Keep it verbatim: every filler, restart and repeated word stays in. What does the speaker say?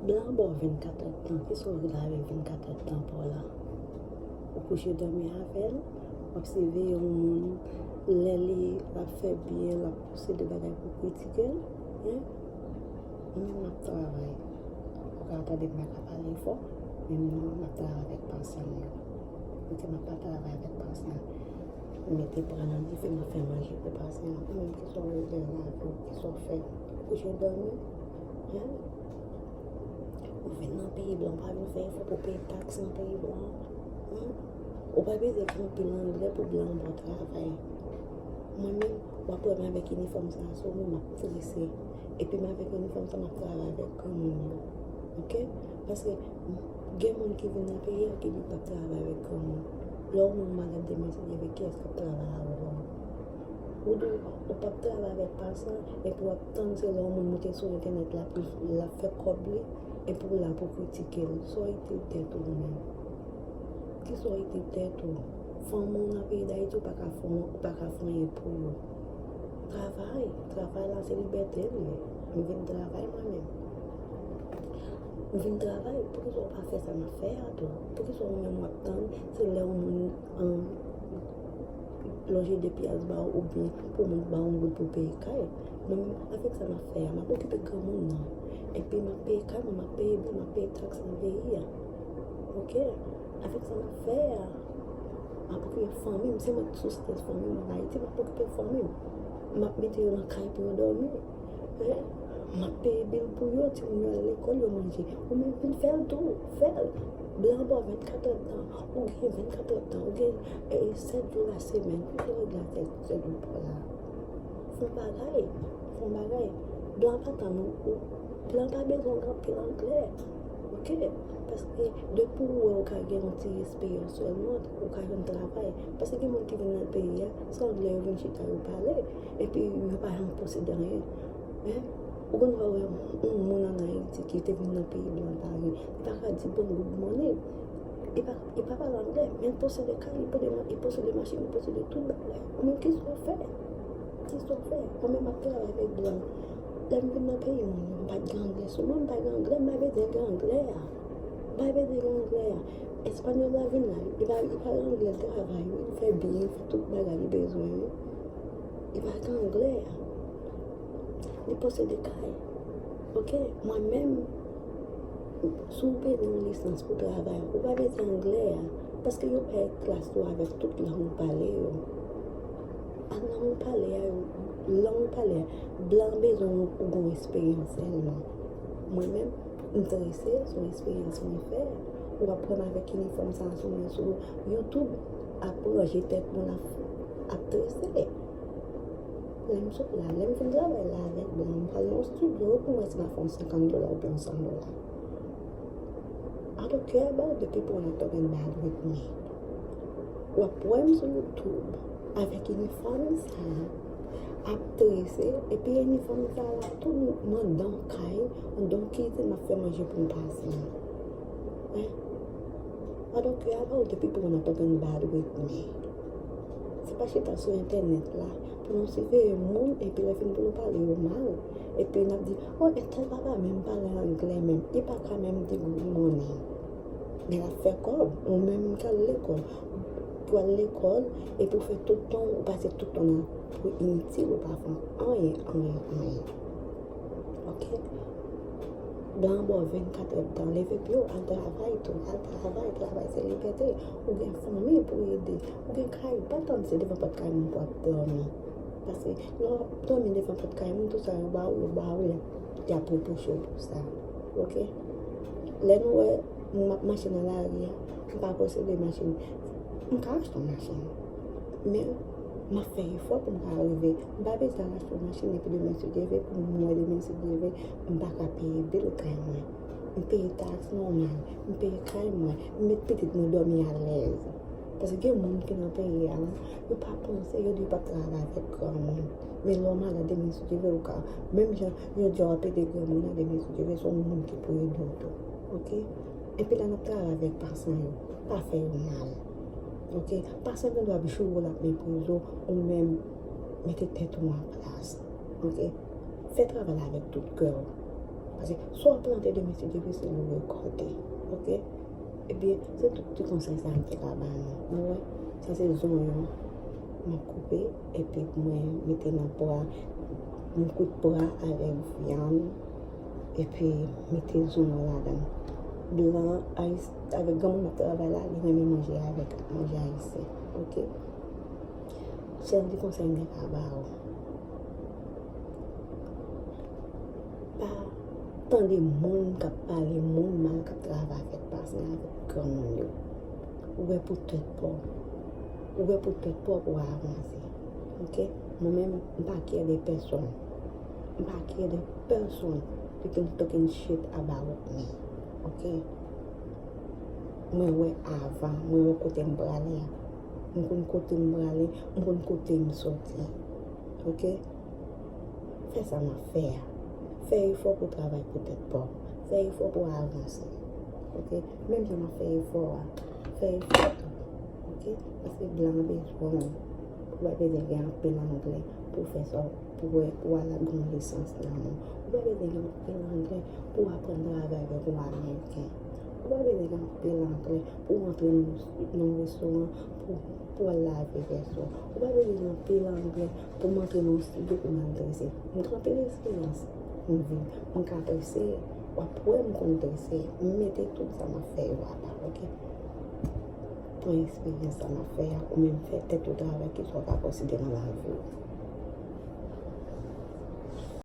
Blan ba w vennkat èdtan, kisa w vle avèk vennkat èdtan pa w la? Ou kouche dòmi avè l, w ap siveye yon moun, lè li l ap fè byen, l ap posede bagay pou kritike l, en? Mwen menm m ap travay. Ou ka tande m pa ka pale fò, men mwen menm m ap travay avèk pasyan m yo. Mwen menm m ap travay avèk pasyan m. M mete pran nan dife, m ap fè manje pou pasyan m. Ou menm kisa w regle nan lavi w, kisa w fè? Kouche dòmi? Hein? Ou vin nan peyi blan, ou pa vin fè efò pou peye taks nan peyi blan. Hein? Ou pa bezwen gen anpil anglè pou blan ba w travay. Mwen menm, w ap wè m avèk inifòm sa a sou mwen, m ap trese. Epi m avèk inifòm sa a, m ap travay avèk granmoun yo. Oke? Paske gen moun ki vin nan peyi a ki di p ap travay avèk granmoun. Lè yon moun malad demen, se demen kiyès k ap travay avè w? Ou di ou p ap travay avèk pasyan, epi w ap tann se lè yon moun moute sou entènèt la, l ap fè kòb li, epi w la pou kritike l. Sa w itil tèt ou menm? Kisa w itil tèt ou? Fanmi w nan peyi Dayiti, ou pa ka fè, ou pa ka fè anyen pou yo. Travay, travay la se libète l ye. M vin travay mwen menm. M vin travay, poukisa w pa fè sa m ap fè a tou? Poukisa ou menm w ap tann se lè yon moun, an, lonje de pyès ba w oubyen pou moun ba w yon goud pou peye kay? Mwen menm, avèk sa m ap fè a, m ap okipe granmoun nan. Epi m ap peye kay mwen, m ap peye bil, m ap peye taks nan peyi a. Oke? Avèk sa m ap fè a, m ap okipe fanmi m, se mwen k soustè fanmi m an Ayiti, m ap okipe fanmi m. M ap mete yo nan kay pou yo dòmi. Hein? M ap peye bil pou yo, timoun yo al lekòl, yo manje. Ou menm vin fè l tou, fè l. Blan ba w vennkat èdtan, ou gen vennkat èdtan, ou gen, eh, sèt jou la semèn, kisa w regle ak sèt, sèt jou pa w la? Fè yon bagay, fè yon bagay. Blan pa tann ou, ou, blan pa bezwen w gen anpil anglè. Oke? Paske depi w wè w ka gen yon ti esperyans sèlman, ou ka jwenn travay. Paske gen moun ki vin nan peyi a, se anglè yo vin chita yo pale, epi yo pa janm posede anyen. Men, ou konn wè yon moun ann Ayiti ki te vin nan peyi blan pa gen, li pa ka di bon good morning. Li pa, li pa pale anglè, men li posede kay, li posede, li posede machin, li posede tout bagay. Ou menm kisa w fè? Kisa w fè? Mwen menm m ap travay avèk blan. Lè m vin nan peyi mwen, m pa t gen anglè sou mwen, m pa gen anglè, m pa bezwen gen anglè a. M pa bezwen gen anglè a. Espanyòl la vin la, li pa, li pale anglè, l travay wi, li fè byen, li fè tout bagay li bezwen wi. Li pa gen anglè a. Li posede kay. Oke, mwen menm, si w pede yon lisans pou travay, ou pa bezwen anglè a. Paske yo bay klas yo avèk tout lang ou pale yo. Ak lang ou pale a yo, lang ou pale a, blan bezwen ou, ou gen yon esperyans sèlman. Mwen menm, m trese, se yon esperyans mwen fè. Ou ap wè m avèk inifòm sa a sou mwen sou YouTube, ap ranje tèt moun ap, ap trese. Lè m sot la, lè m fin travay la avèk blan, m pral nan yon estidyo pou mwen si m ap fè yon senkant dola oubyen yon san dola. I don't care about the people when I'm talking bad with me. W ap wè m sou YouTube avèk inifòm sa a, ap trese, epi inifòm sa a la tou m anndan kay, anndan kizin, m ap fè manje pou m pase. Hein? I don't care about the people when I'm talking bad with me. Se pa chita sou entènèt la pou nou siveye moun, epi lè fini pou nou pale yo mal. Epi n ap di, o, entèl pa pa menm pale anglè menm, li pa ka menm di good morning. Men l ap fè kòb, ou menm k al lekòl. Pou al lekòl, epi w fè tout tan, ou pase tout tan nan pou initil, ou pa fè anyen, anyen, anyen. Oke? Blan an ba w vennkat èdtan, leve pye w, al travay tou, al travay, travay se libète. Ou gen fanmi pou ede, ou gen kay, pa tann se devan pòt kay moun pou w ap dòmi. Paske lè w ap dòmi devan pòt kay moun, tout sa yo ba w, yo ba w, y ap, y ap repwoche w pou sa. Oke? Lè nou wè m ap mache nan lari a, m pa posede machin. M ka achte yon machin. Men, m ap fè efò pou m ka rive. M pa bezwen al achte yon machin epi demen si Dye vle, pou m wè demen si Dye vle, m pa ka peye bil kay mwen. M peye taks nòmal, m peye kay mwen, m met pitit mwen dòmi alèz. Paske gen moun ki nan peyi a, yo pa panse, yo di yo p ap travay avèk granmoun. Men lè w malad demen si Dye vle, ou ka, menm jan jodi a w ap ede granmoun nan, demen si Dye vle, se yon moun ki pou ede w tou. Oke? Epi lè n ap travay avèk pasyan yo, pa fè yo mal. Oke? Pasyan gen dwa ap joure w, l ap meprize w, ou menm mete tèt ou an plas. Oke? Fè travay la avèk tout kè w. Paske sa w plante demen, se difisil ou rekòlte. Oke? Ebyen, se tout ti konsèy sa m te ka ba nou. Nou wè, sa se zonyon. M ap koupe, epi mwen mete nan pwa, m kwit pwa avèk vyann, epi mete zonyon ladan. Blan, ayis-, avèk granmoun m ap travay la, li renmen manje avèk manje ayisyen. Oke? Sèl ti konsèy m te ka ba w. Pa tande moun k ap pale moun mal, k ap travay avèk patnè, avèk granmoun yo. Ou wè pou tèt pa w. Ou wè pou tèt pa w pou w avanse. Oke? Mwen menm, m pa care de pèsonn. M pa care de pèsonn. You can talking shit about me. Oke? Mwen wè avan, mwen wè kote m prale a. M konn kote m prale, m konn kote m soti. Oke? Fè sa m ap fè a. Fè efò pou w travay pou tèt pa w. Fè efò pou w avanse. Oke? Menm jan m ap fè efò a, fè efò tou. Oke? Paske blan an bezwen w. Ou pa bezwen gen anpil anglè pou w fè sa, pou w, pou w al ap gen yon lisans nan men w. Ou pa bezwen gen anpil anglè pou w aprann travay avèk yon Ameriken. Ou pa bezwen gen anpil anglè pou w antre nan, nan yon restoran pou, pou w al lave vès ou. Ou pa bezwen gen anpil anglè pou m antre nan yon estidyo pou m al trese. M gen anpil esperyans nan vi. M ka trese, w ap wè m konn trese. M mete tout sa m ap fè yo apa, oke? Pran esperyans sa m ap fè a, ou menm fè tèt ou travay, kisa w ka konsidere nan lavi w.